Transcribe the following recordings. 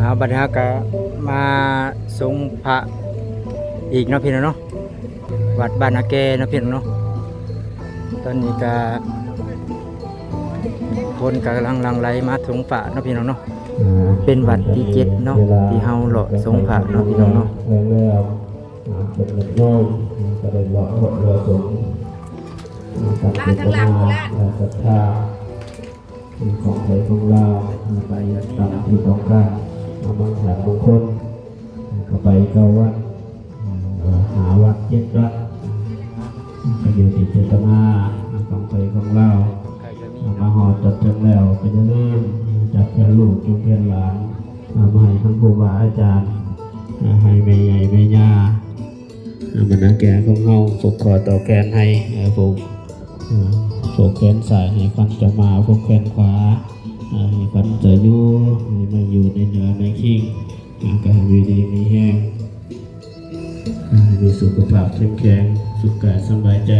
ເອົາ ບັດນີ້ເຮົາກໍມາສົງພະອີກເນາະ ພີ່ນ້ອງເນາະ ວັດບ້ານນາແກເນາະ ພີ່ນ້ອງເນາະ. ຕອນນີ້ກໍຄົນກຳລັງຫຼັ່ງໄຫຼມາສົງພະເນາະ ພີ່ນ້ອງເນາະ. ເປັນວັດທີເຈັດເນາະ ທີ່ເຮົາເລາະສົງພະເນາະ ພີ່ນ້ອງເນາະ. ແລ້ວ ອ່າ ເປັນຍາດໂຍມ ອ່າ ກໍໄດ້ເລາະ ເລາະສົງ ອ່າ ຕາມເຈດຕະນາ ແລະ ສັດທາ ຂອງໃຜຂອງລາວ ອ່າ ໄປຕາມທີ່ຕ້ອງການ ອ່າ ບາງທ່ານບາງຄົນ ອ່າ ກໍໄປເກົ້າວັດ ອ່າ ຫ້າວັດ ເຈັດວັດ ກໍຢູ່ທີ່ເຈດຕະນາ ອ່າ ຂອງໃຜຂອງລາວ ອ່າ ມາຮອດຈອດເຖິງແລ້ວ ກໍຢ່າລືມຈັດແທນລູກ ຈຸງແທນຫຼານ ອ່າ ມາໃຫ້ທັງຄູບາອາຈານ ອ່າ ໃຫ້ແມ່ໃຫຍ່ແມ່ຍ່າ ອ່າ ບັນດາແກ່ຂອງເຮົາ ຜູກຂໍ້ຕໍ່ແຂນໃຫ້ ອ່າ ຜູກ ອ່າ ຜູກແຂນຊ້າຍໃຫ້ຂວັນເຈົ້າມາ ຜູກແຂນຂວາ ອ່າ ໃຫ້ຂວັນເຈົ້າຢູ່ ໃຫ້ມາຢູ່ໃນເນື້ອໃນຄີງ ອ່າ ກໍໃຫ້ຢູ່ດີມີແຮງ ອ່າ ໃຫ້ມີສຸຂະພາບເຂັ້ມແຂງ ສຸກກາຍສະບາຍໃຈ.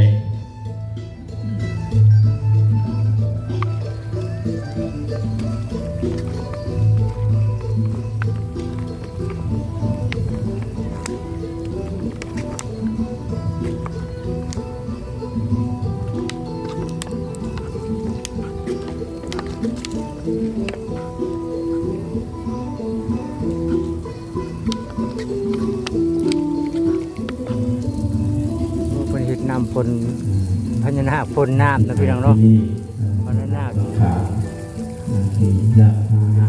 ໂອ້ ເພິ່ນເຮັດນ້ຳຝົນ ພະຍານາກພົ່ນນ້ຳເນາະ ພີ່ນ້ອງເນາະ ພະຍານາກ ທີ່ລັກພາຫະນະ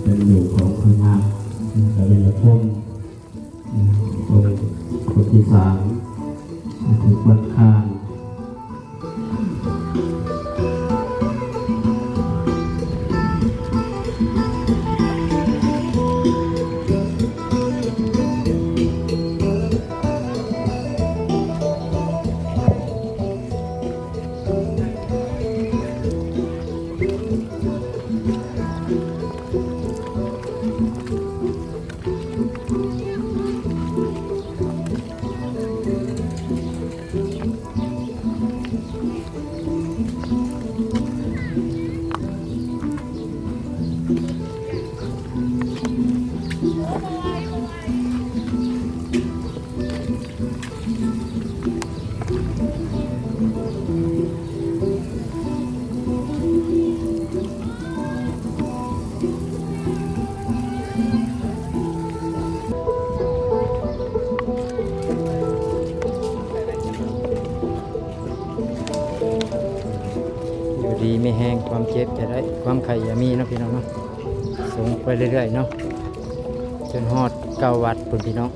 ເປັນລູກຂອງພະຍານາກ ເປັນລະຄົນ ຄົນ ຄົນທີສາມ ຖືກວັນຄານ. ຢູ່ດີມີແຮງ ຄວາມເຈັບຢ່າໄດ້ ຄວາມໄຂ້ຢ່າມີເນາະ ພີ່ນ້ອງເນາະ. ສົງໄປເລື້ອຍໆເນາະ ຈົນຮອດເກົ້າວັດພຸ້ນ ພີ່ນ້ອງ.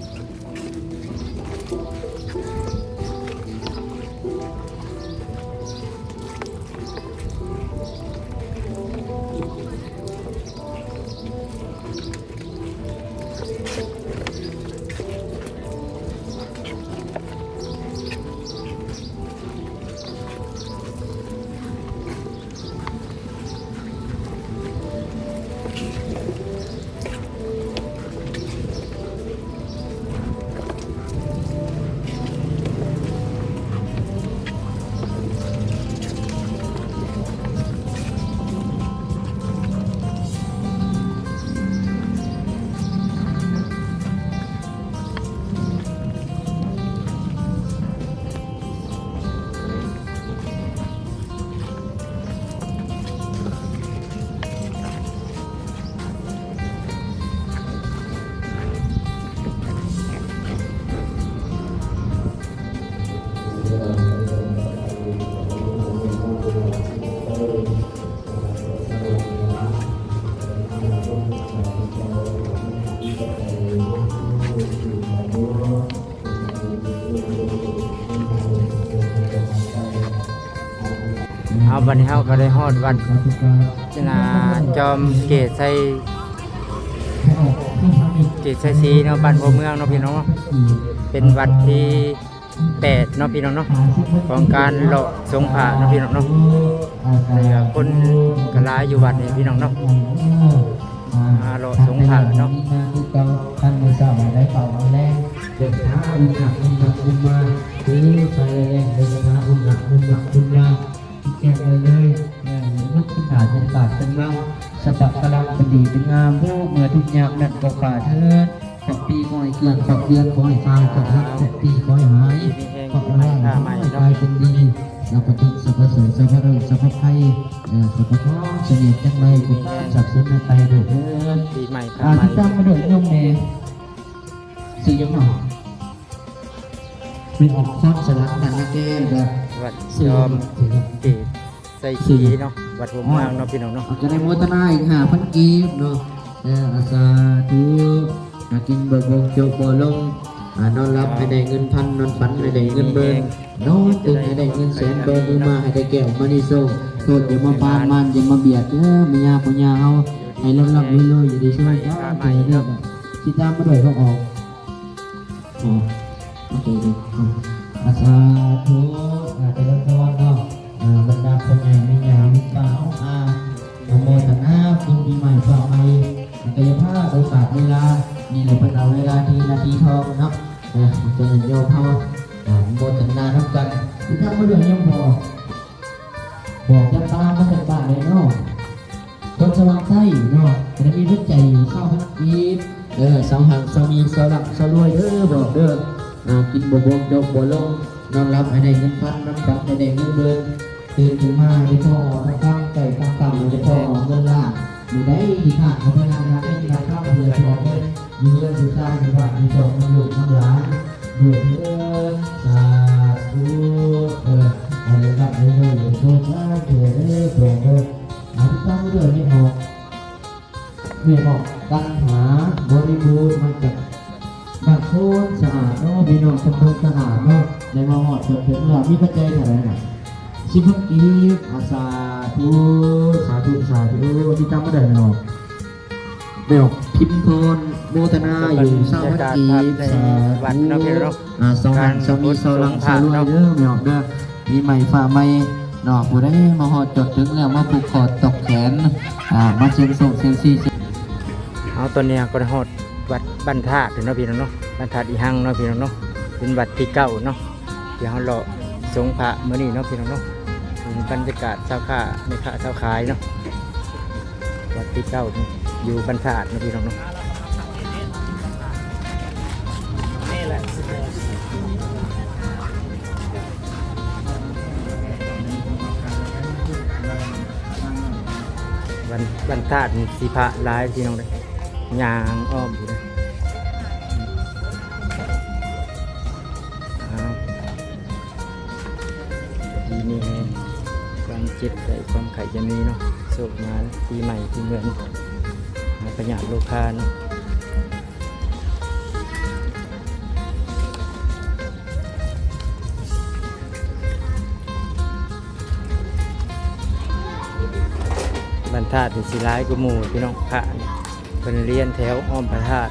ເອົາ ບັດນີ້ເຮົາກໍໄດ້ຮອດວັດ ນາ ຈອມເກດໄຊ ເກດໄຊສີເນາະ ບ້ານຫົວເມືອງເນາະ ພີ່ນ້ອງເນາະ. ເປັນວັດທີແປດເນາະ ພີ່ນ້ອງເນາະ ຂອງການເລາະສົງພະເນາະ ພີ່ນ້ອງເນາະ. ແລ້ວຄົນກໍຫຼາຍຢູ່ວັດນີ້ ພີ່ນ້ອງເນາະ ມາເລາະສົງພະເນາະ. ມາຄືເກົ່າ ຄັນມື້ເຊົ້າໃຫ້ໄດ້ເຂົ້າເອົາແລງ ເດີນທາງອຸນນະອຸນນະອຸນມາ ຄືໄປແລງເດີນທາງອຸນນະອຸນນະອຸນມາ ແຈ້ງເລີຍ ເອີ ລຸກຂຶ້ນໜ້າເປັນບາດເປັນເງົາ ສະບັກກະລັງ ດີເປັນງາມ ເມື່ອທຸກຍາກນັ້ນກໍຂ້າເທີດ ເຄາະປີຂໍໃຫ້ເຄື່ອນ ເຄາະເດືອນຂໍໃຫ້ຄາຍ ເຄາະຮັກເຄາະປີຂໍໃຫ້ຫາຍ ເຄາະຮ້າຍຂໍໃຫ້ກາຍເປັນດີ ແລ້ວກໍທຸກສັບພະໂສກສັບພະໂລກສັບພະໄພ ເອີ ສັບພະເຄາະສະເໜດຈັງໄລກໍສາບສູນໄປເດີ. ປີໃໝ່ ອ່າ ຕິດຕາມມາດ້ວຍໂຍມແມ່ ຊື່ຫຍັງເນາະ? ແມ່ອອກຄອນສະຫວັນບ້ານນາແກນ ແລ້ວກໍວັດ ຊື່ຫຍັງ? ເກດໄຊສີເນາະ ວັດຫົວເມືອງເນາະ ພີ່ນ້ອງເນາະ ກໍໄດ້ໂມທະນາອີກຫ້າພັນກີບເນາະ. ເອີ ອາ ສາທຸ ຫາກິນບໍ່ບົ່ງຈົບບໍ່ລົງ ອາ ນອນຫຼັບໃຫ້ໄດ້ເງິນພັນ ນອນຝັນໃຫ້ໄດ້ເງິນໝື່ນ ນອນຕື່ນໃຫ້ໄດ້ເງິນແສນ ແບມືມາໃຫ້ໄດ້ແກ້ວມະນີໂຊກ ໂທດຢ່າມາປານ ມານຢ່າມາບຽດເດີ ມາຍາບໍ່ຍາເຮົາ ໃຫ້ລ່ຳໆລວຍໆ ຢູ່ດີມີແຮງ ເດີ ຕິດຕາມມາດ້ວຍ ເຮົາອອກ ອາ ໂອເຄ ອາ ສາທຸ ອາ ຈະເລີນພອນເນາະ ອາ ບັນດາພໍ່ໃຫຍ່ແມ່ໃຫຍ່ ລຸງປ້າ ອາ ອະນຸໂມທະນາບຸນປີໃໝ່ຟ້າໃໝ່ ກໍຢ່າພາດໂອກາດເວລາ ນີ້ແຫຼະເພິ່ນເອົາເວລາທີ່ນາທີທອງເນາະ ເອີ ເປັນຍາດໂຍມເຮົາ ອາ ອະນຸໂມທະນານຳກັນ ຄືທາງມາເລື່ອງຍັງບໍ່ ບອກຈຳປາມາຈາກບ້ານໃດເນາະ? ຄົນສະຫວັນໄຊເນາະ ກໍໄດ້ມີເງິນໃຈຢູ່ຊາວພັນກີບ ເອີ ຊາວຮັ່ງຊາວມີຊາວລ່ຳຊາວລວຍເດີ ບອກເດີ ຫາກິນບໍ່ບົ່ງຈົບບໍ່ລົງ ນອນຫຼັບໃຫ້ໄດ້ເງິນພັນ ນອນຝັນໃຫ້ໄດ້ເງິນໝື່ນ ຕື່ນຂຶ້ນມາໃຫ້ໄດ້ພໍຫອມຄຳ ໃກ້ຄ່ຳໆໃຫ້ໄດ້ພໍຫອມເງິນລ້ານ ມື້ໃດທີ່ຂາດກໍໄປນຳເງິນນຳຄຳ ເພື່ອຈະອອກເງິນ ຢູ່ເຮືອນຢູ່ຊານ ຢູ່ບ້ານຢູ່ຊ່ອງ ນຳລູກນຳຫຼານດ້ວຍເທີ້ນ ສາທຸ ເອີ ໃຫ້ໄດ້ຮັບໄດ້ຮວຍ ໂຊກຊານເທື່ອເດີ ບອກເດີ ອາ ຕິດຕາມມາດ້ວຍແມ່ອອກ ແມ່ອອກກັນຫາ ບໍລິບູນ ມາຈາກບ້ານໂພນສະອາດເນາະ ພີ່ນ້ອງຕຳບົນສະອາດເນາະ ໄດ້ມາຮອດຈົນເຖິງແລ້ວ ມີປັດໄຈເທົ່າໃດນະ? ສິບພັນກີບ ອາ ສາທຸ ສາທຸ ສາທຸ ຕິດຕາມມາໄດ້ເນາະ ແມ່ອອກພິມພອນ ໂມທະນາຢູ່ຊາວພັນກີບ ສາທຸ ອາ ຊາວຮັ່ງຊາວມີຊາວລ່ຳຊາວລວຍເດີ ແມ່ອອກເດີ ປີໃໝ່ຟ້າໃໝ່ເນາະ ຜູ້ໃດມາຮອດຈອດເຖິງແລ້ວ ມາຜູກຂໍດຕອກແຂນ ອາ ມາສ່ຽງໂຊກສ່ຽງຊີ ເອົາ ຕອນນີ້ເຮົາກໍໄດ້ຮອດວັດບ້ານທາດແລ້ວເນາະ ພີ່ນ້ອງເນາະ ບ້ານທາດອີຮັງເນາະ ພີ່ນ້ອງເນາະ ເປັນວັດທີເກົ້າເນາະ ທີ່ເຮົາເລາະສົງພະມື້ນີ້ເນາະ ພີ່ນ້ອງເນາະ ເປັນບັນຍາກາດຊາວຄ້າແມ່ຄ້າຊາວຂາຍເນາະ ວັດທີເກົ້າ ຢູ່ບ້ານທາດເນາະ ພີ່ນ້ອງເນາະ ບ້ານ ບ້ານທາດນີ້ຊິພະຫຼາຍ ພີ່ນ້ອງເດີ ຍ່າງອ້ອມຢູ່ເດີ ອ່າ ດີມີແຮງ ຄວາມເຈັບໄຂ້ຄວາມໄຂ້ຢ່າມີເນາະ ໂຊກໝານ ປີໃໝ່ປີເມືອນ ຫາຍພະຍາດໂລຄາເນາະ ບ້ານທາດນີ້ຊິຫຼາຍກວ່າໝູ່ ພີ່ນ້ອງ ພະນີ້ ເພິ່ນລຽນແຖວອ້ອມພະທາດ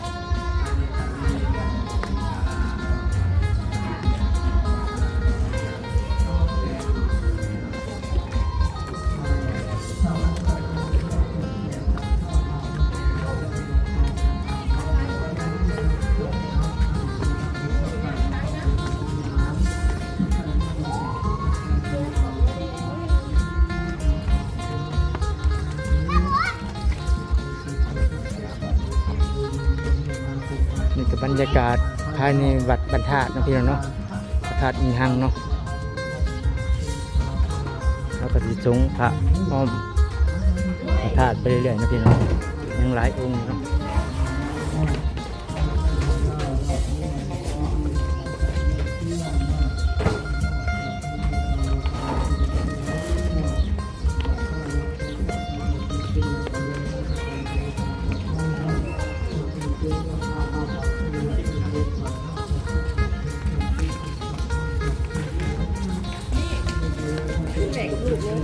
ນີ້ກໍບັນຍາກາດພາຍໃນວັດບ້ານທາດເນາະ ພີ່ນ້ອງເນາະ ພະທາດອີຮັງເນາະ ເຮົາກໍຊິສົງພະອ້ອມພະທາດໄປເລື້ອຍໆເນາະ ພີ່ນ້ອງ ຍັງຫຼາຍອົງເນາະ. ແບ່ງລູກເນາະ.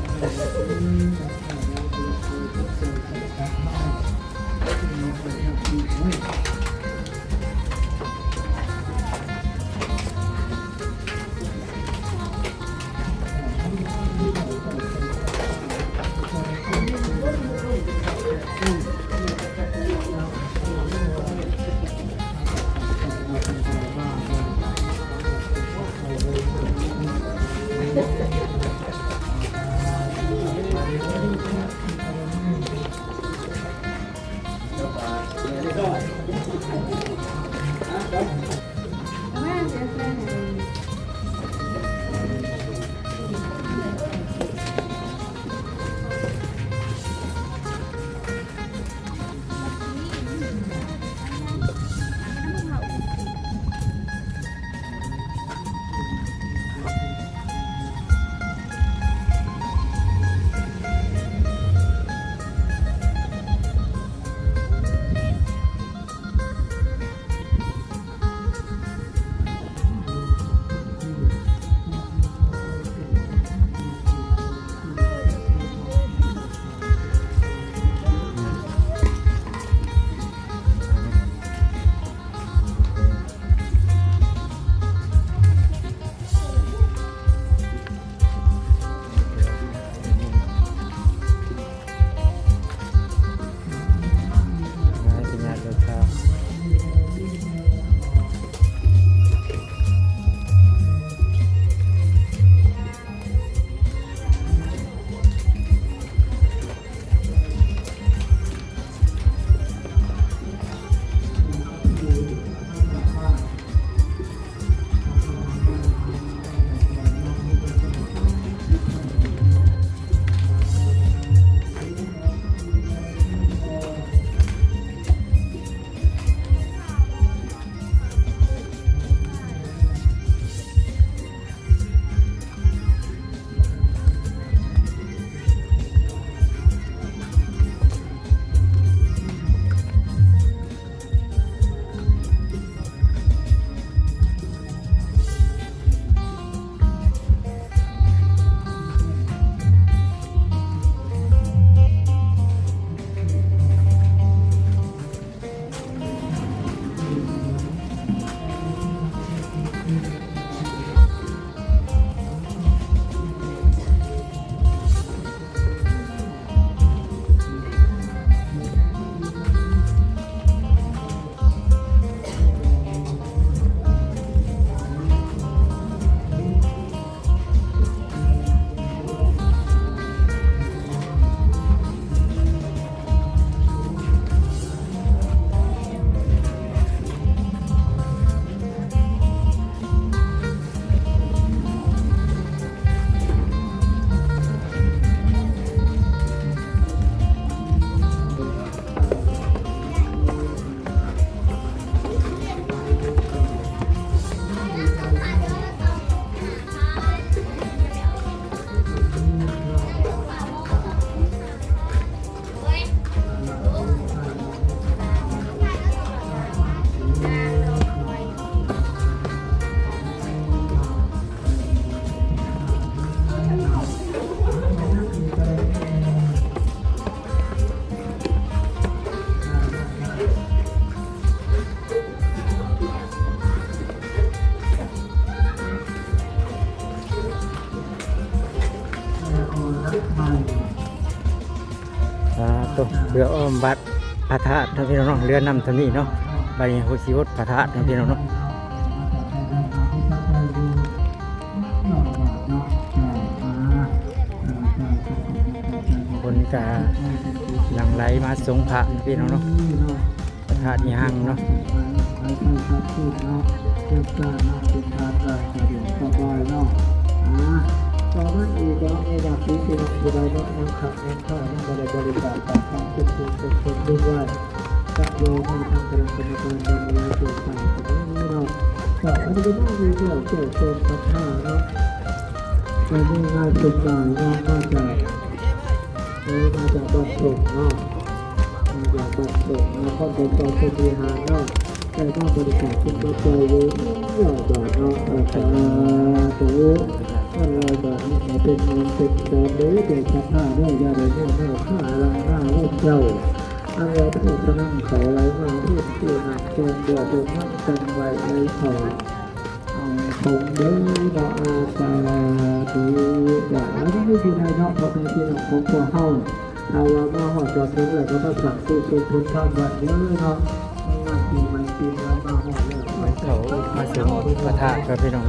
ອ່າ ໂຕ ເພື່ອອ້ອມວັດພະທາດເນາະພີ່ນ້ອງເນາະ, ເຮືອນຳສ່ຳນີ້ເນາະ. ບັດນີ້ເຮົາຊິຫົດພະທາດເນາະພີ່ນ້ອງເນາະ. ຄົນກະຫຼັ່ງໄຫຼມາສົງພະເນາະພີ່ນ້ອງເນາະ. ພະທາດອີ່ຮັ່ງເນາະ. ຕໍ່ມາອີກກໍມີວ່າ ພີ່ນ້ອງຜູ້ໃດເນາະ ຍັງຂັດຍັງຂ້າ ຍັງບໍ່ໄດ້ບໍລິຈາກຕາມຄວາມຄິດ ເປັນຄົນບຸນໄວ້ ກັບໂຍມທາງຄະນະກຳມະການ ແຕ່ລະສ່ວນຕ່າງໆ ກໍມີເນາະ. ກໍອັນນີ້ກໍມີແກ້ວແກ້ວແກ່ນສັດທາເນາະ. ກໍມີງານເປັນງານງານມາຈາກ ເອີ ມາຈາກບ້ານໂປ່ງເນາະ, ມາຈາກບ້ານໂປ່ງ ນະຄອນໄຊສອນພົມວິຫານເນາະ, ໄດ້ມາບໍລິຈາກເປັນປັດໄຈຢູ່ ຮ້ອຍບາດເນາະ. ສາທຸ ເງິນຮ້ອຍບາດນີ້ໃຫ້ເປັນໝື່ນເປັນແສນເດີ ແກ່ສັດທາເດີ, ຢ່າໄດ້ເງິນເຮົາຄ່າລັງໜ້າເງິນເຈົ້າ. ອັນວ່າຜູ້ສະໜັ້ງເຂົ້າໄຫຼມາ ເພິ່ນຄືນຳແກງເດືອດ ເພິ່ນນຳກັນໄວ້ໃນເຂົ້າ ເອົາສົງເດີເນາະ. ອາ ສາທຸ. ວ່າອັນນີ້ຄືໄດ້ເນາະ ພໍ່ແມ່ພີ່ນ້ອງຂອງພວກເຮົາ, ຖ້າວ່າມາຮອດຈອດເຖິງແລ້ວ ກໍມາສ້າງກຸສົນຜົນທານໄວ້ເດີເນາະ. ໃນງານປີໃໝ່ປີໃໝ່ມາຮອດແລ້ວ ໄປເຂົ້າມາສົງພະທາດກັນພີ່ນ້ອງ.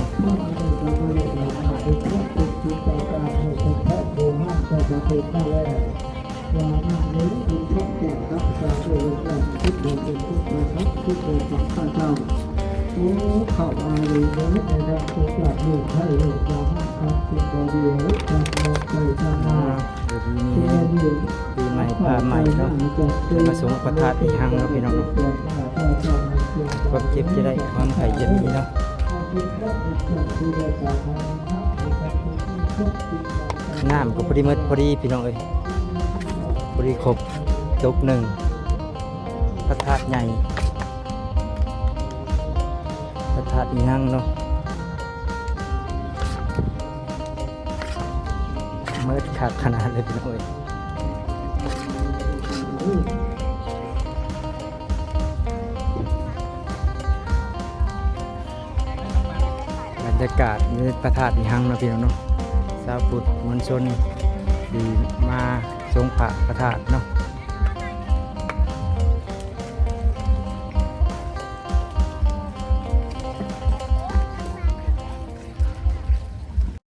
ວ່າງານນີ້ເປັນຂອງແກ້ວຮັກສາໂດຍລົງແລ້ວ ຄິດບໍ່ເປັນທຸກ ເຂົ້າມາເລີຍເດີ ໃນທາງໂຊກລາບ ໂລກໄທໂລກສາມາດ ຄຳເປັນບໍ່ດີເຮັດ ຄຳນອກໄປທາງໜ້າ ອ່າ ຢູ່ດີມີແຮງ ປີໃໝ່ຟ້າໃໝ່ເນາະ ໄດ້ມາສົງພະທາດອີ່ຮັ່ງເນາະ ພີ່ນ້ອງເນາະ ຄວາມເຈັບຈະໄດ້ ຄວາມໄຂ້ຈະມີເນາະ ນ້ຳກໍພໍດີໝົດພໍດີ ພີ່ນ້ອງເອີຍ ພໍດີຄົບ ຕົກໜຶ່ງ ພະທາດໃຫຍ່ ພະທາດອີ່ຮັ່ງເນາະ ເມີດຄັກຂະໜາດເລີຍ ພີ່ນ້ອງເອີຍ ບັນຍາກາດໃນພະທາດອີ່ຮັ່ງເນາະ ພີ່ນ້ອງເນາະ ຊາວພຸດມວນຊົນທີ່ມາ ສົງພະພະທາດເນາະ